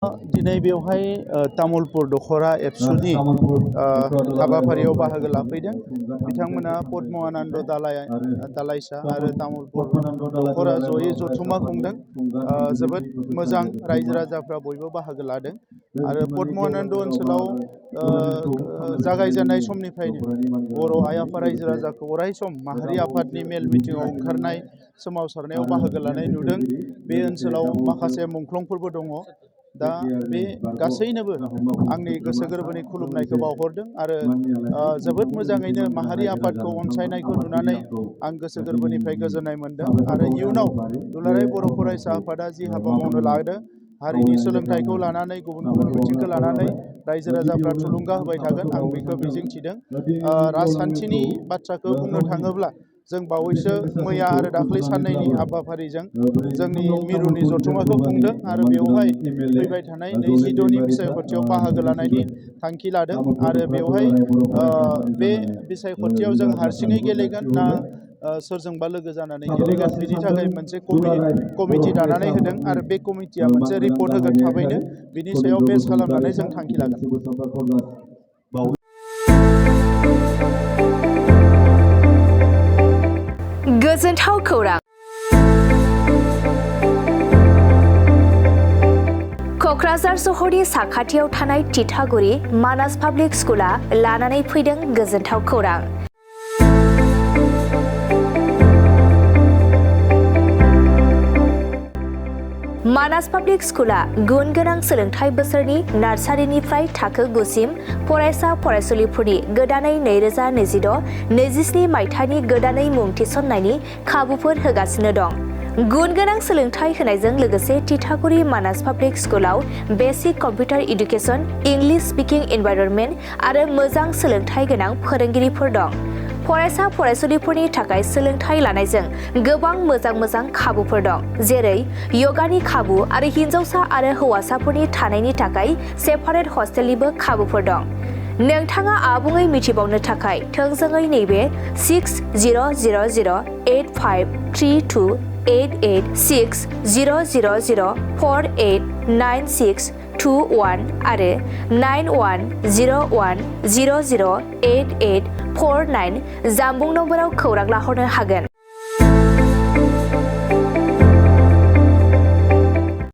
दिनै बेवहाय तामुलपुर दख'रा एबसुनि हाबाफारियाव बाहागो लाफैदों बिथांमोना पद्म आनन्द दालाइसा आरो तामुलपुर दख'रा जयै जथुम्मा खुंदों जोबोद मोजां रायजो राजाफ्रा बयबो बाहागो लादों आरो पद्म आनन्द ओनसोलाव जागायजेननाय समनिफ्रायनो बर' आइ आफा रायजो राजाखौ अराय सम माहारि आफादनि मेल मिटिङाव ओंखारनाय सोमावसारनायाव बाहागो लानाय नुदों। बे ओनसोलाव माखासे मुंख्लंफोरबो दङ। दा बे गासैनोबो आंनि गोसो गोरबोनि खुलुमनायखौ बावहरदों आरो जोबोद मोजाङैनो माहारि आफादखौ अनसायनायखौ नुनानै आं गोसो गोरबोनिफ्राय गोजोननाय मोनदों आरो इयुनाव दुलाराय बर' फरायसा आफादा जि हाबा मावनो लादों हारिनि सोलोंथाइखौ लानानै गुबुन गुबुन बिथिंखौ लानानै रायजो राजाफ्रा थुलुंगा होबाय थागोन आं बेखौ मिजिंथिदों। राजखान्थिनि बाथ्राखौ बुंनो थाङोब्ला जों बावैसो मैया आरो दाख्लै साननैनि हाबाफारिजों जोंनि मिरुनि जथुम्माखौ खुंदों आरो बेवहाय फैबाय थानाय 22नि बिसायख'थियाव बाहागो लानायनि थांखि लादों आरो बेवहाय बे बिसायख'थियाव जों हारसिङै गेलेगोन ना सोरजोंबा लोगो जानानै गेलेगोन बिनि थाखाय मोनसे कमिटि दानानै होदों आरो बे कमिटिया मोनसे रिपर्ट होगोन थाबैनो बिनि सायाव बेस खालामनानै जों थांखि लागोन। गोजोनथाव खौरां। क'क्राझार सहरनि साखाथियाव थानाय तितागुरि मानास पाब्लिक स्कुला लानानै फैदों गोजोनथाव खौरां। मानास पाब्लिक स्कुला गुन गोनां सोलोंथाइ बोसोरनि नार्सारिनिफ्राय थाखो 9 सिम फरायसा फरायसुलिफोरनि गोदानै 2026-27 मायथाइनि गोदानै मुं थिसननायनि खाबुफोर होगासिनो दं। गुन गोनां सोलोंथाइ होनायजों लोगोसे तितागुरि मानास पाब्लिक स्कुलाव basic computer education, English speaking environment आरो मोजां सोलोंथाइ गोनां फोरोंगिरिफोर दं। फरायसा फरायसुलिफोरनि थाखाय सोलोंथाइ लानायजों गोबां मोजां खाबुफोर दं, जेरै यगानि खाबु आरो हिन्जावसा आरो हौवासाफोरनि थानायनि थाखाय सेपारेट हस्टेलनिबो खाबुफोर दं। नोंथाङा आबुङै मिथिबावनो थाखाय थोंजोङै नैबे 600083286000489621 आरो 9101008849 जानबुं नम्बराव खौरां लाहरनो हागोन।